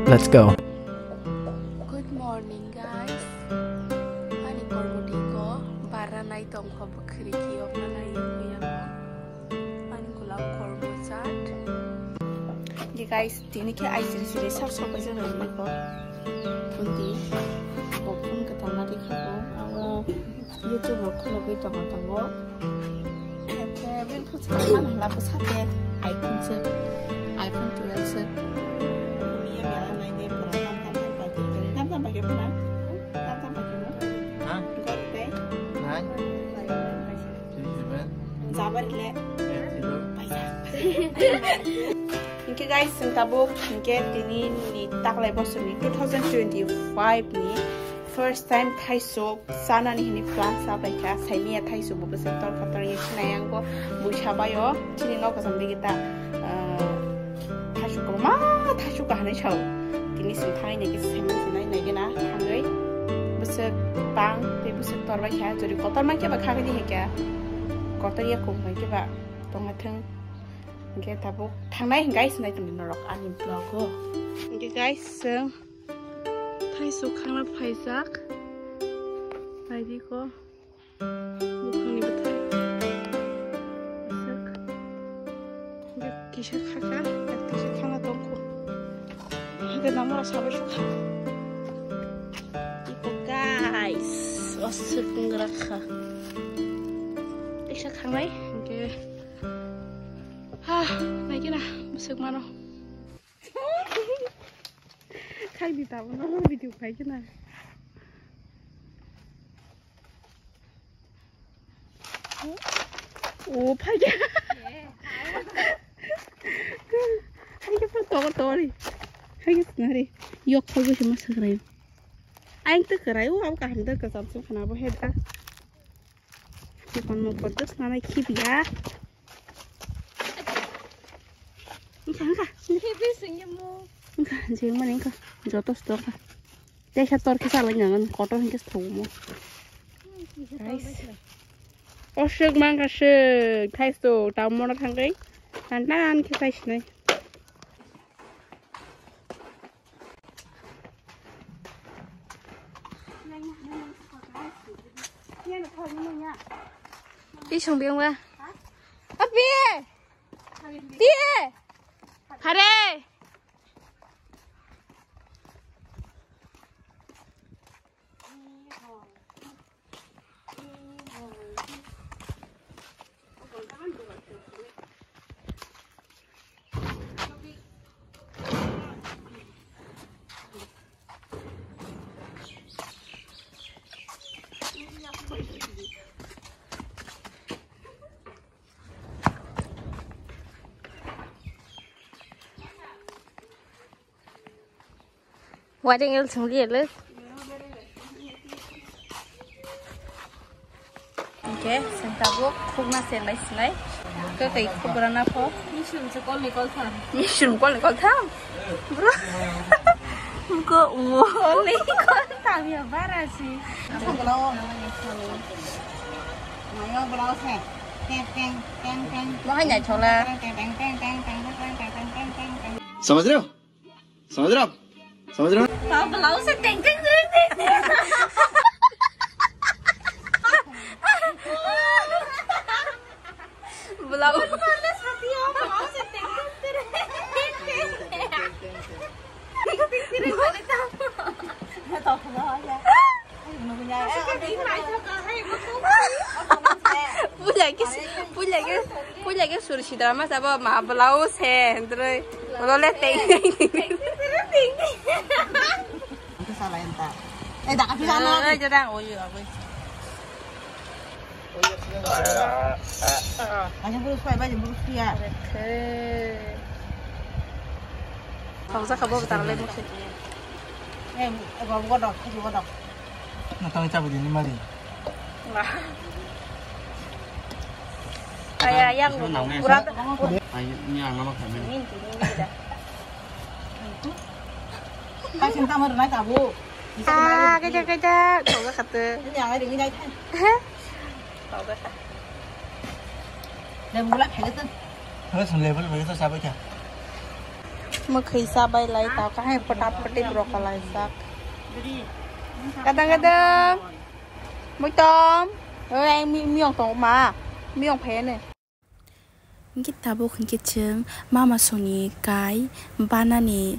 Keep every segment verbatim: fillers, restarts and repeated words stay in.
Let's go. Good morning, guys. Ani kormo tiko bara nai tongkho bwkhri kiyokna nai yokya. Ani gulam kormo chat. Ye guys, tini khe aisiri siri sak sak paisa nai ko. Kundi, bokun ketalna dikha ko. Abo YouTube rok khulogwi tongo tongo. Haikhe bini bwskango mano hwla bwsate iPhone se, iPhone twelve se. Miya mela naide pura tam tam pai pai tam tam pai pura tam tam pai pura. Ha? Gori tei. Nine. Three seven. Jabar le. Eight zero. Paisa. Hinkhe guys, chwng tabuk hinkhe tini ni taklai bosorni two thousand twenty-five ni first time thaiso chanani hini plan chabaikha, saimanya thaiso bo bwswk torkha torya sinai ang bo buisa baio chini nok kasam digi ta, ah, thaiso kwbangma thaiso kahanai sao. Tini chwng thangwi naikhe saimanya sinai naigena thangwi bwswk bang tei bwswk torbaikha, jori kotor mankhe ba khagwi di haikha, kotor ya kok mankhe ba tongnathwng. Hinkhe tabuk thangnai guys, nai tongdi norok ani vlog o. Hinkhe guys, chwng Thaiso khangna phaijak. Naidi ko. Bukhangni bwthai. Sak. Kisa khakha, kisa khangna tongkho. Hake namora sabai sukha. Iko guys, osuk ngrakha. Kisa khangnai, hake. Ha, naikhe na, bwswk mano. Khai di tabo no video khai khe na. O phai khe. Hai khe pha tor tor. Hai khe sinari. Yok phai khe ma sakrai. Aing te krai o, abo kaham de kasam sung khana bo he da. Bukan mau pedes nanai khibiya. Engka, engka. Khibi singye mo. Engka, jeng mana engka. Joto stok ka. Tesa tor kisa lagi nangan kotor engke stok mo. Guys. Osuk mangka suk. Thais to, tau mona thangkai. Tan tan kisa sinai. Isong biang ba? Api! Tie! Hare! Wadeng el sungli ele. Oke, senta bo khukna senai sinai. Ke kai khukra na pho. Mission se kol ni kol tham. Mission kol ni kol tham. Bro. Ko ungo. Kol ni kol tham ya bara si. Thang kala o. Mayo bla se. Teng teng teng teng. Wahai nyai thola. Teng teng teng teng teng teng teng teng teng teng. समझ रहे हो? समझ रहे हो आप? समझ रहे हो? Tao blouse teng teng teng teng. Blouse. Blouse teng teng teng teng. Puila ke, puila ke, puila ke sur sidra ma sabo ma blouse he, hindroi. Ulo le teng. Ang ke sala enta. Eh, dak api sana. Eh, jadang, oi, oi. Aja burus pai, aja burus dia. Oke. Bangsa kabo betar le mukhe. Eh, eh, babu godok, eh, godok. Natang cabu dini mari. Wah. Ayah yang berat. Ayo, ini yang nama kami. Ini, ini, ini dah. Kai sing tamar nai tabu. Ah, kejak, kejak. Coba kata. Ini yang ada ini nai. Hah? Coba kata. Dan mulai kaya tu. Terus level begitu siapa aja? Mwkhwi chabai lai ta kahai pota poti borok kwlai jak. Kadang kadang. Muitom. Oi, ang mi, miyong tong ma. Miyong phai ne. Hingke tabuk hingke chwng mama songni kai banani,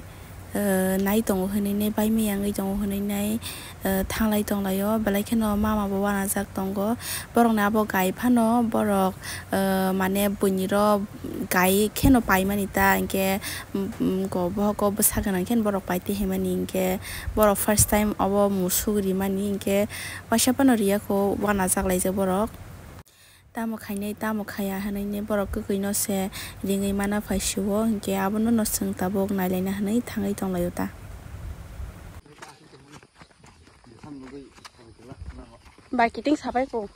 eh, nai tongo hinui nai, bai miyang oi tongo hinui nai, eh, thanglai tonglaio, belai kheno mama bo wanajak tongo. Borokni abo kai phano borok, eh, mane buini rok kai kheno paimani ta, hingke, mm, mm, ko bohok o bwsa gwnang khe borok pai twi himani, hingke borok first time obo musuk rimani, hingke waisa phano riya kho, wanajak laijak borok. Tamo khainai, tamo khaya hinui borok kwkwi no se ringwi mana phai sio, hingke abono no chwng tabuk nailaina hinui thangwi tonglaio ta. Bai kiting sabai ko.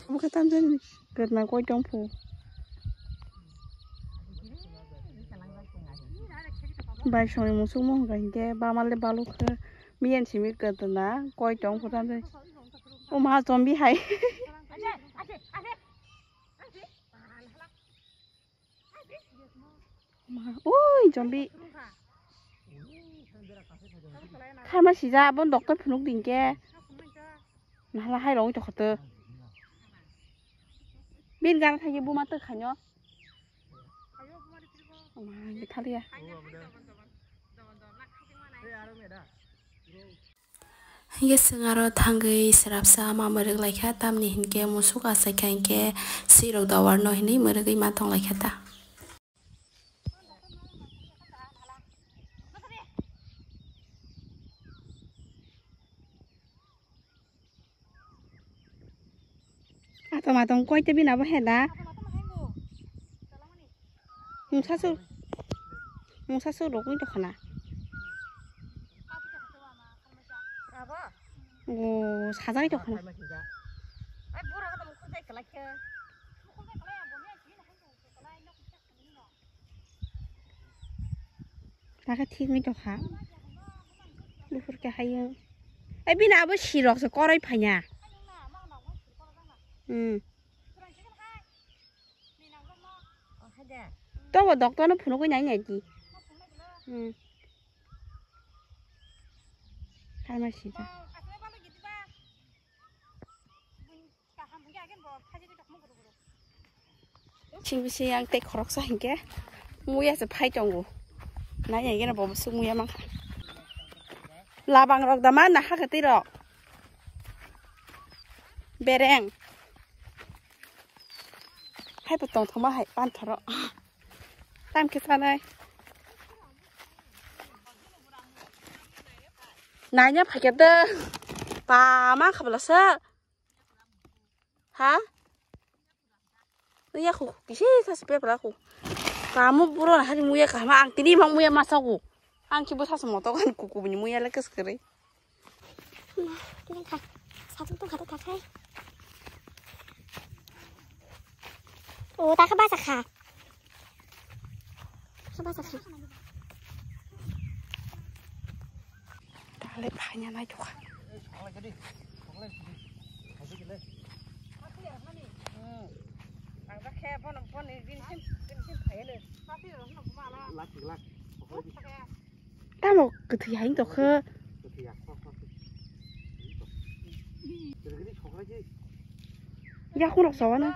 Omo khe tamjani kwrwna koi tong phu. Bai songni musuk mo hwnka hinkhe bama le baluk khe miyan simi kwrwna koi tong phu tamjani. O ma chombi hai. Ui, chombi. Kharma sija, aboni doctor phunuk din khe. Nahala hai rong tokhoto. Bin gana thangye buma twi khainyo. Ama, thaliya. Hingke chwng aro thangwi srapsa ma mwrwk laikha, tamni hinkhe musuk achaikha hinkhe sirok dowarno hinwi mwrwgwi ma tong laikha ta. Atom atom koi te bina bo heda. Mungsa su, mungsa su rok oi tokha na. O sajai tokha na. Taka thik ni tokha. Buphur khe hayo. Ai bini abo sirok se koroi phanya. Hmm. Tobo doctor no phunugwi nai nai di. Hmm. Pharmacy ta. Sing bisi yang tei khoroksa hinkhe muya se phai tongo. Nai hai gena bo bwswk muya mankha. Labang rok da ma na hakhe twi rok. Bereng. Hai bo tongthoma hai panthoro. Tam khe sanai. Nanya phaikhe de. Pa ma khabla sa. Ha? Iya khu, kisi sa sepe pala khu. Kamu buro na hari muya kahma ang tini mang muya masa khu. Ang kibo sa semoto kan kuku bini muya lekes kere. Nah, ini kha. Satu tuh kata kakai. Oh, tak kebasa kha. Kebasa kha. Dale, banyak naik kok. Tamo kwthwi hai tokhe. Yakhungrok sawano.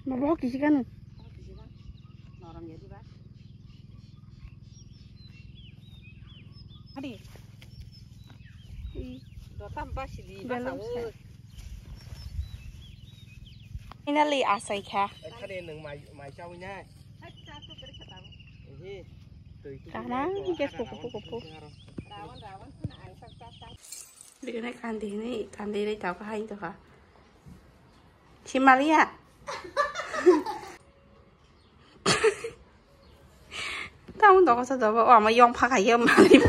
Mabo kisi kanu. Adi. Dotam basi di basa o. Finally asai kha. Khade nang mai mai chawi na. Ehe. Tui tu. Kana gas kuku kuku. Rawan rawan sana ang sak sak sak. Dikene kandi ni kandi ni tau ka hai to ha. Himalaya. Tamo dogo sa dobo, o ama yong pha khai mali.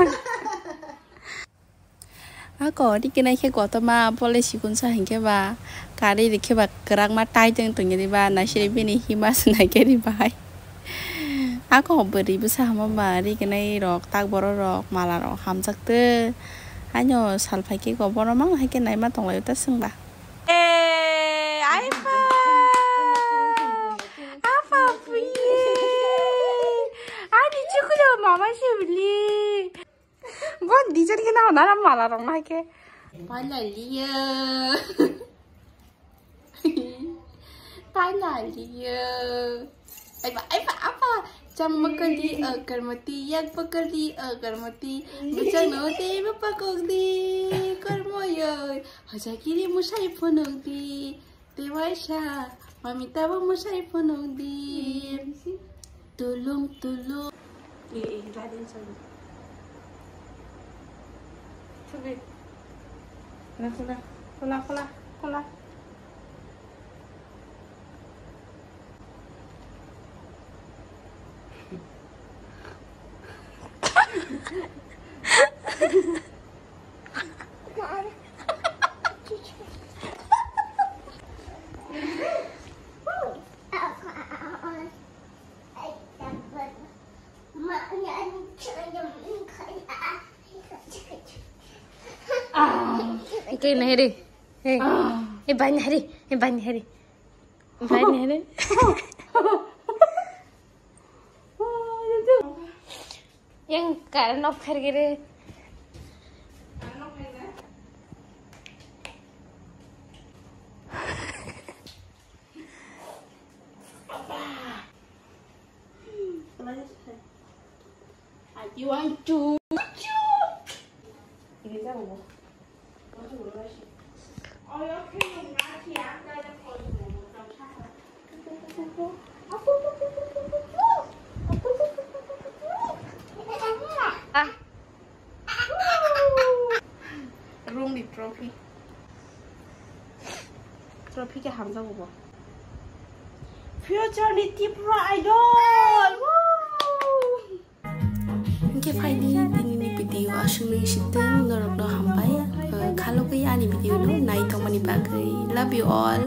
Ako ri kenai khe kotorma bole sikun sa hinkhe ba kari rikhe ba kwrak ma tai teng tong ri ba naisiri bini hima se nai khe ri bai. Ako bwrwi bwsa hama ba ri kenai rok tak borok rok mala rok hamjak te. Haino sal phai khe ko bono mang hai khe naima tong lai ta swng ba. Eh, ai pha. Apa phi? Ani chuklo mama sibli. Bo dijon ke na na mala rong na ke. Pala liya. Pala liya. Ai ba, ai ba, apa? Chang makali agarmati, yak pakali agarmati. Bujang no te ba pakok di, karmo yo. Hajagiri musai phunuk di. Tewaisa, mami tabo musai phunuk di. Tulung tulung. Eh, eh, gadin solo. Coba. Kula, kula, kula, kula, kula. Kena heri. Hei. Hei, bani heri. Hei, bani heri. Bani heri. Yang current off kar gere. I want to. Ah. Rungni trophy. Trophy khe hamjago bo. Future ni Tripura Idol. Woo! Hingke phaidi dinini video aswk nung siteng norokno hambai, eh, khalogwi ani video no nai tongmani bagwi. Love you all.